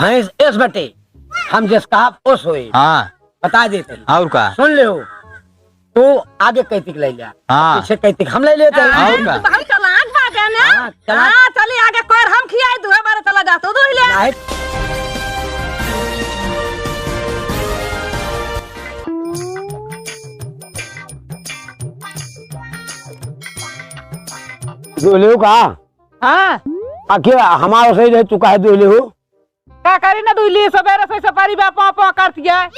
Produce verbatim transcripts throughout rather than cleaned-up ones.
भैंस एस बटे, हम जस कहा ओस होए। हाँ। बता देते हैं। और का? सुन ले हो, तू आगे कैतिक ले लिया, हाँ। पीछे कैतिक हम ले लेते हैं। और का? तू बहुत चालाक बाटे ना। हाँ, चालाक। हाँ, चली आगे कर हम खियाई, दुहे बारे चला जा, तू दुहि ले। नहीं। दुहि लेउ का? हाँ। आखिर हमारो सही रहे, तू काहे दुहि लेउ? का करी ना दुहि ली, सबेरे से सपारी बा पौ पौ करती है।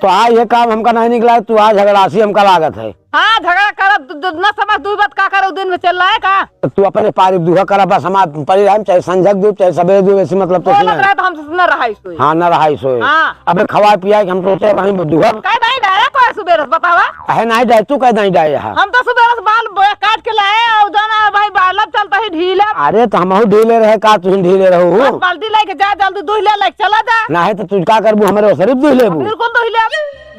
तो आज ये काम हमका नहीं निकला, तू आज झगड़ासी हमका लागत है। हाँ, झगड़ा करब, दु-, दु-, न समझ दुइ बात का करे, दिन में चल रहा है का? तो तू अपने पारी दुहा करा, बस हमार परी रहम, चाहे संझक दू, चाहे सबेरे दू, ऐसी मतलब तो बोलत सुना। रहे तो हमसे न रहाई सोई। हाँ, न रहाई सोई। हाँ। अबे खवाए पियाए के हम सोचे वहीं दुहा। कह दाई डाया कोई सुबेरे से बतावा। अहे नहीं डाय, तू कह दाई डाय यहाँ। हम तो सुबेरे से बाल ब-, काट के लाए और जाना भाई बालब चलता ही ढीला। अरे तो हमहू ढीले रहे का, तुम ढीले रहो हो? बस बाल्टी लेके जा, जल्दी दुहि ले, लेके चला जा। नहीं तो तू का करबू, हमारे सिर्फ दुहि लेबू। बिल्कुल दुहि ले।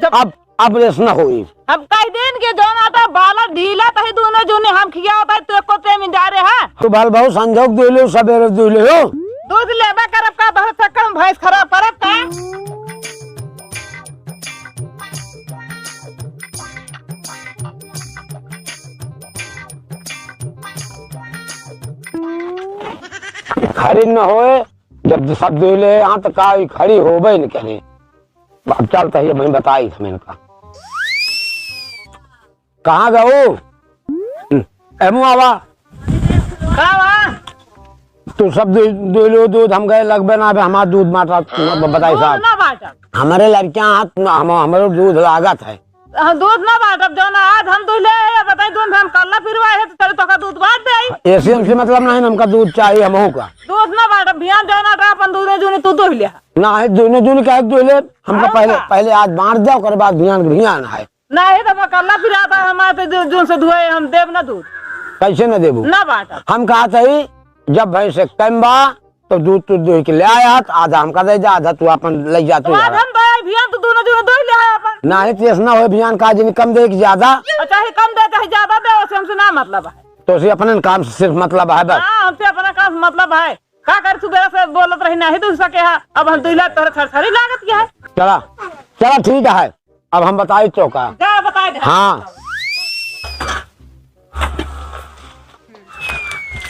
जब अब अब रेस न होई। हम कह देन के जौन आता बालक ढीला तही दुनो जूने हम खियावत है, तो एको टेम इंडारे है। तू भल बहु संजोग दुहि लेउ, सबेरे दुहि लेउ। दूध लेबे करब का, बहुत चक्कर में भैंस खराब करब का? खड़ी न होए, जब सब दुहि ले यहाँ तो का ई खड़ी होबे न करे। अब चल तहिए वहीं बताई हम इनका। कहाँ गऊ? हम्म, एमू आवा। का बा? तू सब दू, दू लो दूध, हम गए लगबे ना, अबे हमार दूध माटा, ब-, बताई दूध साहब। ना बाटब। हमारे लड़कियां हाथ, हम, हमरो दूध लागत है। हाँ, दूध ना बाटब, जौन आज हम दूध ले आए, बताई दूध हम कल्ला फिरवाए है, तो चलो तोका दूध बाट दे आई। ऐसे हमसे मतलब नहीं, हमका दूध चाहिए, हमहू का। दूध ना बाटब, बिहान जौन आटा अपन दूध है, जूने तू दूध ले आ। ना है, दोनों जूने काहे दूध ले, हमका और पहले, का? पहले आज बांट दे, ओकरे बाद बिहान, बिहान है। नाही तो मकल्ला फिराता हमारे तो जो, जोन से धोए हम देब ना दूध। कैसे ना देबू? ना बाटब। हम कहा चाही, जब भैंस एक टाइम बा, तो दूध तू दुहि के ले आया, तो आधा हमका दे जा, आधा तू अपन ले जा, तू तो आज यार। हम दे आई भियान, तो दोनों जने दुहि ले आए अपन। नाही, तो ऐसा ना होए, भियान का जिन कम दे कि ज्यादा। और चाहे कम दे, चाहे ज्यादा दे, उसे हमसे ना मतलब है। तो उसे अपने काम से सिर्फ मतलब है बस। हाँ, हमसे अपना काम से मतलब है। का कर, सुबह से बोलत रही, नाही दुहि सके है, अब हम दुहि ला, तोहरे थरथरी लागत क्या है? चला, चला, ठीक है। अब हम बताई चौका। जा बताए दे। हाँ।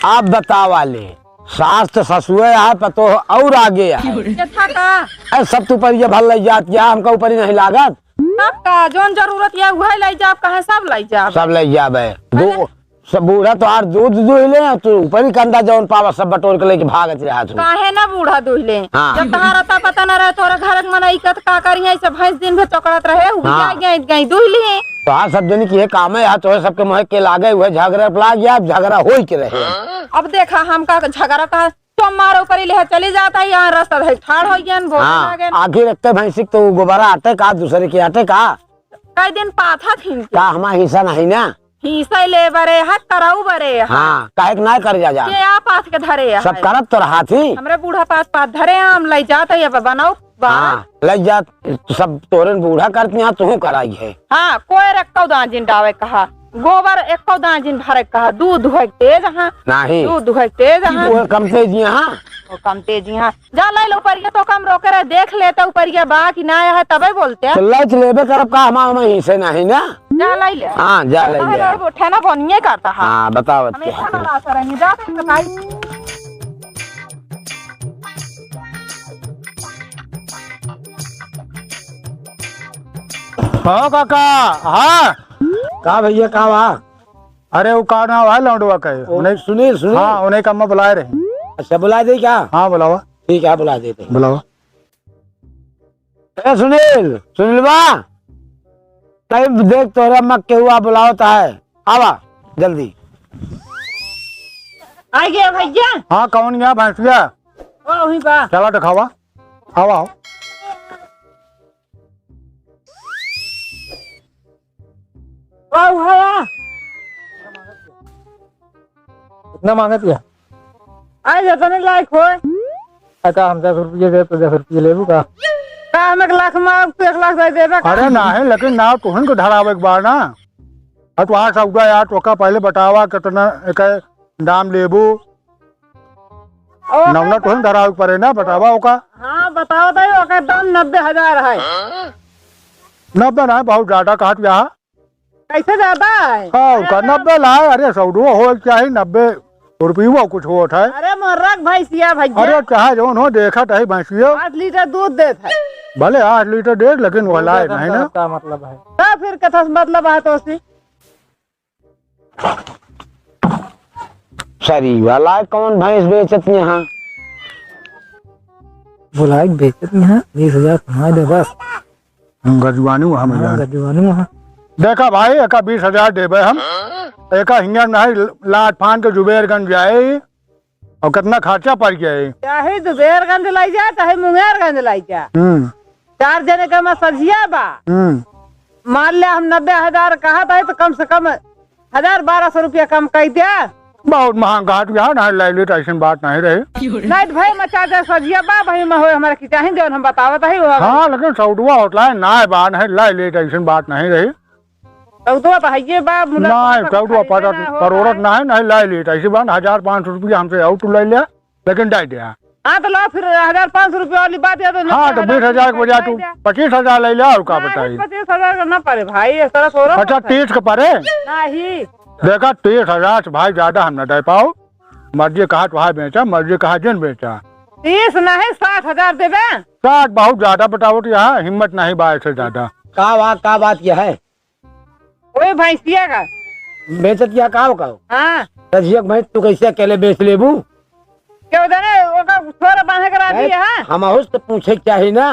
आप बतावा ले, सास तो ससुए आ, पतोह और आगे आ। ये था का? अरे सब तू पर ये भल लग जात, क्या हमका ऊपर ही नहीं लागत? तब का, जौन जरूरत है, वह ले जाब, कहे सब ले जाब। सब ले जाबे। दो, अरे। सब बूढ़ा तो आर दूध दुहि ले, तू ऊपर ही कंधा जौन पावा, सब बटोर के लेके भागत रहा तू। काहे ना बूढ़ा दुहि ले? हाँ। जब तहारा ता पता ना रहे, तोरा घर के मनई का त का करी है, सब भैंस दिन भर चकड़त रहे, उ हाँ। गई, गई, गई, दुहि ली। तो हाँ, सब जन की ये काम है, यहाँ तो सबके मुँह के लागे हुए झगड़ा लाग गया, अब झगड़ा होई के रहे। अब देखा, हम का झगड़ा का चम मारो करी ले, चली जाता है, यहाँ रास्ता है, ठाड़ हो गया, बोले हाँ, लागे। आखिर एक भैंसी के तो गोबरा आटे का, दूसरे के आटे का? कई दिन पाथा थी इनके। का हमारा हिस्सा नहीं ना? हिस्सा ले बरे है, करऊ बरे है। हाँ, काहे के ना कर जा, जा? के आ पाथ के धरे है? सब करत तो रहा थी। हमरे बूढ़ा पाथ पाथ धरे हैं, हम लई जात है, अब बनाओ बाहर। हाँ, लई जात, सब तोरन बूढ़ा करती हैं, तू कराई है। हाँ, कोई रक्कौ दांजिन डावे कहा, गोबर एक्कौ दांजिन भरे कहा, दूध दुहे तेज हाँ। नहीं। दूध दुहे तेज हाँ। वो कम तेज यहाँ। वो कम तेज यहाँ। जा ले लो ऊपरिया, तो कम रोके रहे, देख लेते ऊपरिया बा कि ना है, तबे बोलते। तो लच लेबे करब का, हमार में हिस्से नहीं ना। जा ले ले। हाँ, जा ले ले। अरे, वो ठेना बनिए करता है। हाँ, बताओ, हमेशा क्या? लड़ा सा रहेंगे, जा तो बताई। हाँ काका, हाँ। का भैया, का बा? अरे, वो का नाम है लौंडवा के? ओ, उन्हें सुनील, सुनील। हाँ, उन्हें कम्मा बुलाए रहे। अच्छा, बुला दे क्या? हाँ, बुलावा। ठीक है, बुला देते हैं। बुलावा। ए सुनील, सुनीलवा, कहीं देख तोहरे अम्मा केहू आ बुलावत है, आवा जल्दी। आ गया भैया। हाँ, कौन गया भैंसिया? ओ, वहीं बा। चला दिखावा, आवा, आओ। ओ, भैया। कितना मांगत या? आई जतने लायक होए। आ का हम दस रुपये दे तो दस रुपये लेबू का? का हम एक लाख मांग, तू एक लाख दे देबे का? अरे नाही, लेकिन नाव तुहन को धरावे के बा ना। और तू आठ सौ का यार, टोका पहले बतावा कितना एक दाम लेबू। ओ, नवना तुहन धरावे के पड़े ना, बतावा ओका। हाँ। अब बताओ तो, ओकर दाम नब्बे हजार है। नब्बे ना, बहुत ज्यादा कहत यहाँ। कैसे ज्यादा है? हाँ, ओका नब्बे लाए, अरे, सौदो हो चाही, नब्बे रुपये कुछ होत है। अरे, मोर रख भैंसिया भैया। अरे, चाहे जौन हो, देखत है भैंसियो। आठ लीटर दूध देत है। भले आठ लीटर दे, लेकिन वो लाए नहीं ना। का मतलब है? तो फिर कथा से मतलब है तो सी। सरी वाला कौन भैंस बेचत यहाँ? बोला, एक बेचत यहाँ, बीस हजार कमा दे बस। हम गजुआनी वहाँ हाँ, मिला। गजुआनी वहाँ। देखा भाई, एका बीस हजार देबे हम। एका हिंगा नहीं, लाट फान के जुबेरगंज जाए, और कितना खर्चा पड़ जाए। चाहे जुबेरगंज लाई जा, चाहे मुंगेरगंज लाई जा। हम्म। चार जने का मसजिया बा। हम्म। मान ले हम नब्बे हजार कहत है, तो कम से कम हजार बारह सौ रुपया कम कइ द्या। बहुत महंग घाट यहाँ नहीं लाई लेत, ऐसन बात नहीं रही। नहीं तो भाई, मचा दे सजिया बा, भाई में होए हमारा की चाही, जौन हम बतावत है, वो हाँ, लेकिन सौदवा होत लाए, ना बा, नहीं लाई लेत, ऐसन बात नहीं रही। सौदवा तो हइये बा, मुला नहीं, तो सौदवा खरीदे पता ना हो करोड़त भाई। नहीं, नहीं लाई लेत, ऐसी बात, हजार पाँच सौ रुपया हमसे और तू लाई ले, लेकिन डाल दिया। हाँ, तो ला फिर हजार पाँच सौ रुपया वाली बात है, तो हाँ, तो बीस हजार के बजाय तू पच्चीस हजार ले ले, और का बताई? पच्चीस हजार का ना पड़े भाई, ये सारा सोलह अच्छा, सौ है। तीस के पड़े? नहीं। देखा, तीस हजार से भाई ज्यादा हम ना दे पाओ। मर्जी कहा तो भाई बेचा, मर्जी कहा जिन बेचा। तीस नहीं, साठ हजार देबे। साठ बहुत ज्यादा बताओ तो यहाँ हिम्मत नहीं बा ऐसे ज्यादा। का बा, का बात यह है? ओए भैंसिया का। बेचत या का हो का हो? हाँ। रजिया के भैंस तू कैसे अकेले बेच लेबू? क्यों जाने, ओका छोरा बांधे के राजी है, हाँ? हम अहुस तो पूछे के चाही ना।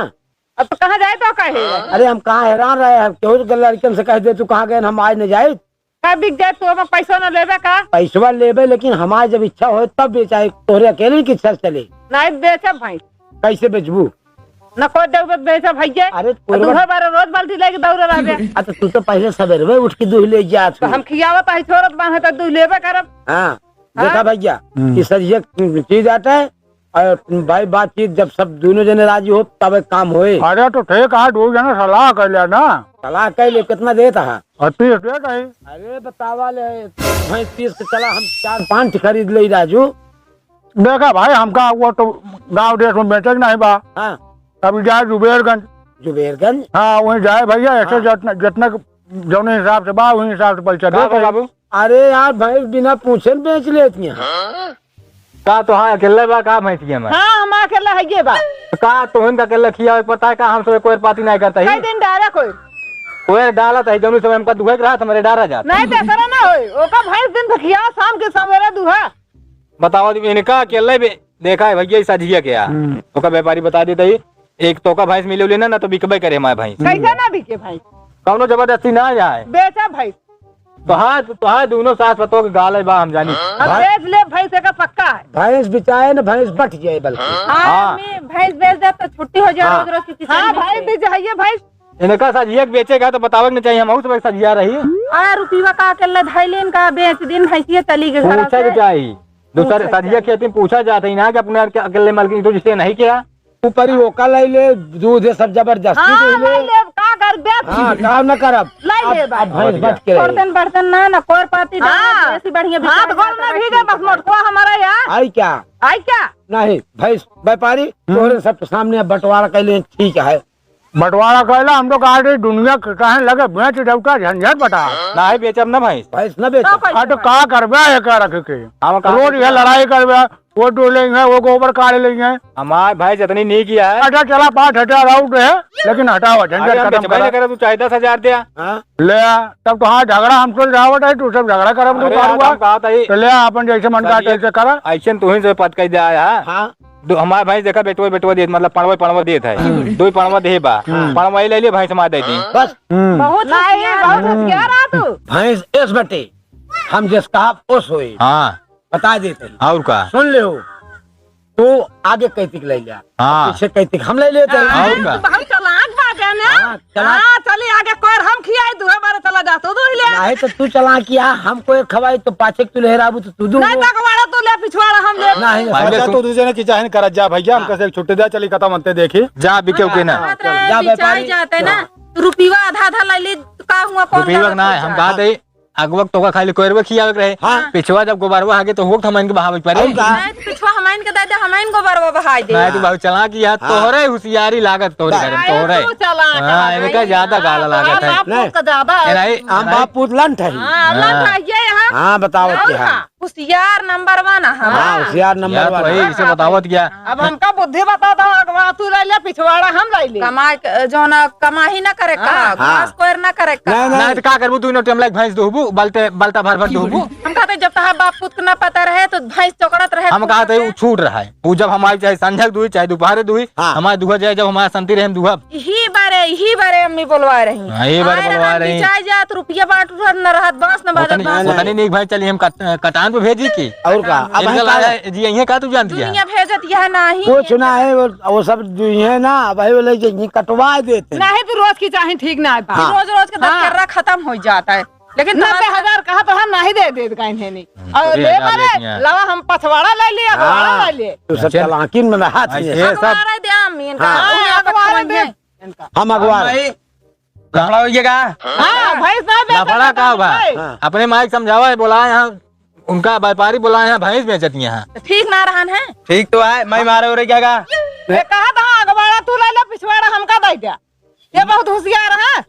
अब तो कहाँ जाए तो कहे? अरे हम कहाँ हैरान रहे, हम केहू के लड़कन से कह दे तू कहाँ गए, हम आज न जाए। का बिक जाए, तू हमें पैसा न लेबे का? पैसवा लेबे, लेकिन हमार जब इच्छा होए तब बेचाए, तोहरे अकेले की इच्छा से चले। नहीं बेचब भैंस। कैसे बेचबू? न कोई देबे बेचब भैया। अरे अब कोरबा दूहे बारे रोज बाल्टी लेके दौड़े रहबे। आ तो तू तो पहले सवेरे में उठ के दूध ले जात तो हो। हम खियावत है छोरत बांधे तो दूध लेबे करब। हाँ, हाँ? देखा भैया, हम्म। कि सर ये चीज आता है, और भाई बातचीत जब सब दोनों जने राजी हो तब एक काम होए। अरे तो ठीक है, दो जने सलाह कर लिया ना। सलाह कर ले, कितना देता है? और तीस देता है। अरे बतावा ले, भैंस तीस के चला, हम चार पाँच खरीद ले राजू। देखा भाई, हमका वो तो गाँव देश में बेचे के नहीं बा। हाँ। अभी जाए जुबेरगंज। जुबेरगंज? हाँ, वहीं जाए भैया, ऐसे हाँ। जितना, जितना जौने हिसाब से बा, वही हिसाब से पैसा का दे बा दे। बाबू? अरे यार, भैंस बिना पूछे न बेच लेती हैं। का तो हाँ अकेले बा का भैंसिया में? हाँ, हम अकेले हइये बा। का तोहन का अकेले खियावे के पता है का? हम सब कोई पाती नहीं करता ही। कई दिन डारा कोई। कोई डालत है, जौनी समय हमका दुहे के रहा, हमारे डारा जात। नहीं तो ऐसा ना होए। ओका भैंस दिन भर खिया, शाम के सवेरे दुहा। बताओ, इनका अकेले बे-, देखा है भैया, ई सझिया के आ। हम्म। ओका व्यापारी बता देते ही, एक तोका भैंस मिले उले ना, ना तो बिकबे करे हमारे भैंस। कैसे ना बिके भैंस? कौनो जबरदस्ती ना जाए। बेचा भैंस। तो हाँ, तो हाँ, दोनों सास पतोह के गाल है बा, हम जानी। अब भाई बेच ले भैंस, एकर पक्का है। भैंस बिचाए ना, भैंस बट जाए बल्कि। हाँ, हाँ। आदमी भैंस बेच दे तो छुट्टी हो जाए, हाँ। रोज रोज की हाँ, किचन भाई, में। बेच जाइए भैंस। इनका साथ ये बेचेगा तो बतावे के नहीं चाहिए, हम सब एक साथ जिया रही। आ रुपीवा का अकेले धैलिन का बेच दिन भैंसिया चली गई घर पूछा से। के चाही। दूसरे पूछा सजिया चाही। खेती में पूछा जाता ही ना कि अपने अके-, अकेले मालकिन तो जिससे नहीं किया। ऊपरी ओका लाई ले, दूध है सब जबरदस्ती हाँ, दे ले। लाई ले, का कर बेच हाँ, दी। काम न करब। लाई अब, ले अब बाबा। भैंस बच के रही। बर्तन, बर्तन ना, ना कोर पाती हाँ। डाल, ऐसी बढ़िया हाथ बिचारी गोड़ ना ना भीगे, बस मोटको हमारा यार। आई क्या? आई क्या? नहीं, भैंस व्यापारी, हम्म। तोहरे सब सामने बंटवारा कैले ठीक है। बंटवारा कैला, हम तो कहा रहे दुनिया के कहे लगे बेच देवता झंझट बटा। नाही बेचब ना भैंस। भैंस ना बेचब। तो कैसे हाँ, तो का करबे एका रख के? हम का रोज ये लड़ाई करबे, वो डो लेंगे, वो गोबर काढ़ लेंगे। हमार भैंस इतनी नीक है। अच्छा चला, पाँच हजार आउट है, लेकिन हटावा, झंझट अरे हम खत्म बेचबे करा। ना करे, तू चाहे दस हजार दे। हाँ? ले आ, तब तो हाँ झगड़ा हम सुलझावत है, तू सब झगड़ा करब अरे तू यार, पारुआ। हम कहा था ही। तो ले आ, अपन जैसे मन का सर, ये तैसे करा। ऐसे तुही से पत कह दे आया। हाँ। दो, हमार भैंस देखा, बेटवा, बेटवा देत, मतलब, पड़वा, पड़वा देत है। हम्म। दो ही पड़वा दे बा। हम्म। पड़वा ही ले लिए, भैंस हमार दे दी। बस। हम्म। बहुत नहीं, होशियार है बहुत तू। होशियार है तू। भैंस एस बटे, हम जस कहा ओस होए। हाँ। बता देते हैं। और का? सुन ले हो, तू आगे कैतिक ले लिया। हाँ। पीछे कैतिक हम ले लेते हैं। हाँ, और का? तू बहुत चालाक बाटे ना। हाँ, चला। हाँ, चली आगे कोर हम खियाई, तू हमारे चला जा, तू दूध ले। नहीं तो तू चला किया, हम कोर खवाई तो पाछे तू लहराबू तो तू दूध नहीं, वो। तो अगवाड़ा तू ले, पिछवाड़ा हम ले। नहीं, भाई, अच्छा, तू तू दूसरे ने की चाहे करत जा भैया, हम हाँ। कैसे छुट्टे दे, चली खत्म अंते देखी। जा बिके उके ना। हाँ, चल। जा बिचाई व्यापारी। जाते ना, हाँ। रुपीवा आधा आधा ले ली, का हुआ, कौन रुपीवा जाना ना, कौन हम जाए? कहा थे, अगवक तोका खाली कोयरवे खियावे के रहे। हाँ। पिछवा जब गोबरवा आगे तो होक हमइन के बहावे के पड़े। और का? नहीं, तो पिछवा हमइन के दे दे, हमइन गोबरवा बहाई दे। नहीं, तू बहुत चालाक ही है, हाँ। तोहरे हुसियारी लागत तोहरे घर में, तोहरे। तू चालाक हाँ, है, इनका भाई। ज्यादा गाला हाँ, लागत है। बाप नहीं। का ज्यादा ए, नहीं, हम नहीं। बाप पूत लंठ है। हाँ, लंठ हाँ। है, ये यहाँ। हाँ, बताओ और क्या है। का? हुसियार नंबर वन है। हाँ, हुसियार नंबर वन है। इसे बतावत क्या? अब हमका बुद्धि बता दो, अगवा तू ले ले, पिछवाड़ा हम ले ले। कमाई क-, जौन कमाही ना करे का, हाँ। घास कोयर ना करे का। नहीं, नहीं। नहीं, तो का करबू, दुइनो टाइम लाइक भैंस दुहबू, बलते, बलता भर भर दुहबू। हम कहते जब तहार बाप पुत के ना पता रहे, तो भैंस चोकड़त रहे, हम कहते उ छूट रहा है। उ जब हम आई, चाहे संझक दुही, चाहे दोपहरे दुही, हाँ। हमारे दुहा जाए, जब हमारा शांति रहे, हम दुहा। यही बारे, यही बारे अम्मी बोलवा रही। हाँ, यही बारे आए बोलवा रहन, रही। बिचाई जात, रुपया बाँट रहन, न रहत, बस न बाजत, ओतनी, बस। ओतनी नीक भाई, चलिए हम कट-, कटान पे भेजी की। और का? अब इनका हम का लाया, जी, यहीं का तू जानती है? दुनिया भेजत यह नाही। कुछ ना है, वो, वो सब जो है ना, भाई बोले जी, यहीं कटवा देते हैं। नहीं तो रोज की चाहे ठीक ना है। हाँ। रोज रोज के हाँ। दशहरा खत्म हो जाता है। लेकिन नब्बे हजार कहा तो हम नहीं दे देत का इन्हें नहीं। हम्म, और ले बारे, लावा हम पछवाड़ा ले लिए, अगवाड़ा ले लिए। तू सब चलाकिन में हाथ में। ये सब अगवाड़ा दे अम्मी इनका। हाँ। अगवाड़ा दे। हम अगवाड़ा। भाई, लफड़ा हो गया का? हाँ, भैंस ना बेच लफड़ा का बा? हाँ। अपने माई के समझावा है, बोला यहाँ, उनका व्यापारी बोला यहाँ भैंस बेचत यहाँ। तो ठीक ना रहन है? ठीक तो है, मैं मारे हो रही क्या का? ये कहा था अगवाड़ा तू ले ले, पिछवाड़ा हमका दे दिया। ये बहुत हुसियार है।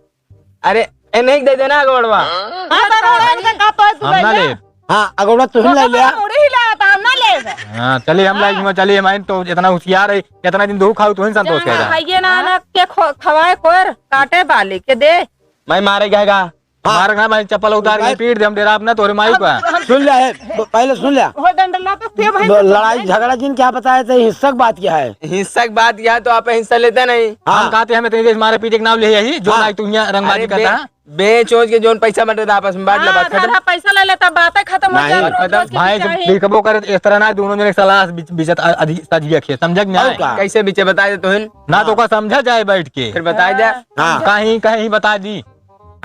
अरे, ए, नहीं दे देना अगवाड़वा। हाँ, तो अगवाड़ा इनका कहा तो है, तू हम ले ना ले। ले। हाँ, अगोड़ा तुहिन ले लिया। उड़ी ही लावत, हम ना लेब। हाँ, चलिए हम हाँ। लाइब, चलिए, हम तो इतना हुसियार है, इतना दिन दू खाऊ तुहिन संतोष जाना करेगा। है, ये ना, हाँ। ना के खो-, खवाए कोर, काटे बाले के दे। मैं मारे गएगा। हाँ। मार ना भाई, चप्पल उतार के भाई। पीट दे, हम डेराब ना तोरे माई हम, का। हम सुन ले, हे, ब-, पहले सुन ले। हो डंडला तो के भाई ब-, तो लड़ाई भाई। झगड़ा जिन क्या बताए थे, हिंसक बात क्या है? हिंसक बात क्या है, तो आप हिस्सा लेते नहीं। हाँ। हम कहते हैं, हमें तेरे मारे पीटे के नाम ले यही, जो हाँ। ना तू यहाँ रंगबाजी अरे बे-, करता है। बेच ओच के जौन पैसा बटे त आपस में बांट ले, हाँ, बस खत्म। आधा पैसा ले लेता, बातें खत्म हो नहीं। जाए, रोज खत्म। रोज की भाई, बिचाही। बिकबो करे त इस तरह ना, दोनों जने सलाह बिच-, बिचत अ-, अधिक सजिया खेत, समझे कि और नहीं? का? कैसे बिचे बताए तो तुहिन? ना तो का समझा जाए बैठ के। फिर बताए दे। हाँ। कहीं, कहीं बता दी,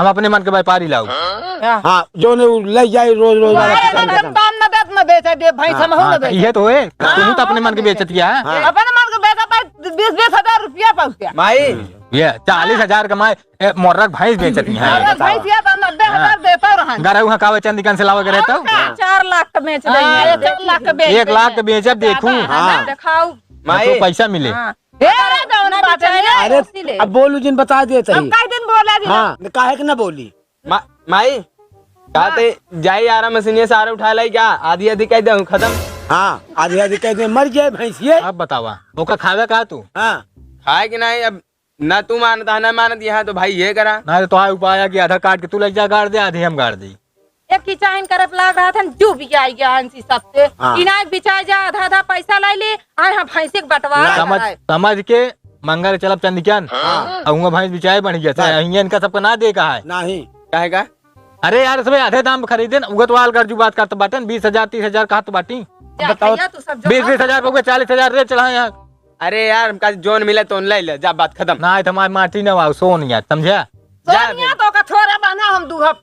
हम अपने मन के व्यापारी लाओ। हाँ। हाँ, जौन उ ले जाए रोज, रोज वाला अरे, किसान ना, खत्म। दाम ना देत, ना बेचे दे, भाई, हाँ, समझो हाँ, ना तो बेचे। ये तो है, हाँ, तुम तो अपने मन के बेचत किया है। हाँ। अपने मन के बेचत है, बीस, बीस हजार रुपया पहुँच गया। माई। ये चालीस हजार कमाए, ए, मोर्रक भैंस बेचत ही है। मोर्रक भैंस ये तो नब्बे हजार हाँ। देता रहन। गरऊ हाँ कावे चंद कान से लावे करे तो? और का? चार लाख का बेच हाँ, देंगे। ये चार लाख का बेच एक लाख देंगे। का बेचब देखू। ज्यादा है ना, हाँ। दिखाओ। माई। तो पैसा मिले। हाँ। ए, अरे, जौन ना बात है, बेचारे अरे, उसी ले। अब बोलू जिन बता देते अब ही। कई दिन बोला जी? हाँ, काहे के ना बोली? मा-, माई, का हाँ। ते जाई आरा मशीनिया से आरा उठा लाई क्या? आधी आधी कह दे, खत्म। हाँ, आधी आधी कह दे, मर जाए भैंसिए। अब बतावा, ओका खावे का तू? हाँ। खाए कि नहीं, अब ना तू मानता है, ना मानत यहाँ, तो भाई ये करा। ना तो तोहार उपाय है कि आधा काट के तू ले जा गाड़ दे, आधी हम गाड़ दी। एक किचाइन करे पे लाग रहा था, जो भी आई गया हंसी सबसे। हाँ। इनाक बिचाए जा, आधा आधा पैसा लाई ले, आए हम भैंसी के बंटवारा ना। समझ, कराए। समझ के मंगर चलब चंदिकन। हाँ। और हुआं भैंस बिचाए बढ़िया से, हाँ। हियां इनका सबका ना दे कहा है। नहीं। काहे का? अरे यार, सबे आधे दाम खरीदे न, उगत वाल गर्जू बात करत बाटन, बीस हजार, तीस हजार कहत बाटी। जा, बताओ। भैया, तू सब जो बीस, बीस हजार पे उगे चालीस हजार रेट चढ़ाए हैं। अरे यार, हमका जौन मिले तौन ले ले, जा, बात खत्म। ना, तो हमारे माटी ना आओ, सोन यार, समझा? जा सोनिया बे। तो का थोड़ा बना हम दुहब।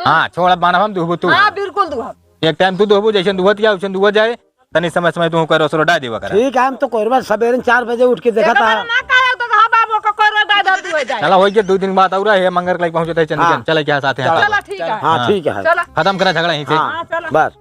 हाँ, छोड़ा बना हम दुहबू तू। हाँ, बिल्कुल दुहब। एक टाइम तू दुहबू, जैसे दुहत या, वैसे दुहत जाए। तनी समय समय तू कोयरो सरो डाल देवा करा। ठीक है, हम तो कोयरवा सबेरे चार बजे उठ के देखा एक था। बार ना कहे तो हाँ बाबू को कोयरो डाल दे, तू हो जाए। चला, होई के दो दिन बाद और है, मंगर के लाइक पहुंचते हैं चंद्रकांत। हाँ। चला क्या साथ हैं चला। आप? चला, ठीक है। हाँ, हाँ। ठीक है। चला। खत्म करा झगड़ा यहीं से। हाँ, हाँ, चला। बस।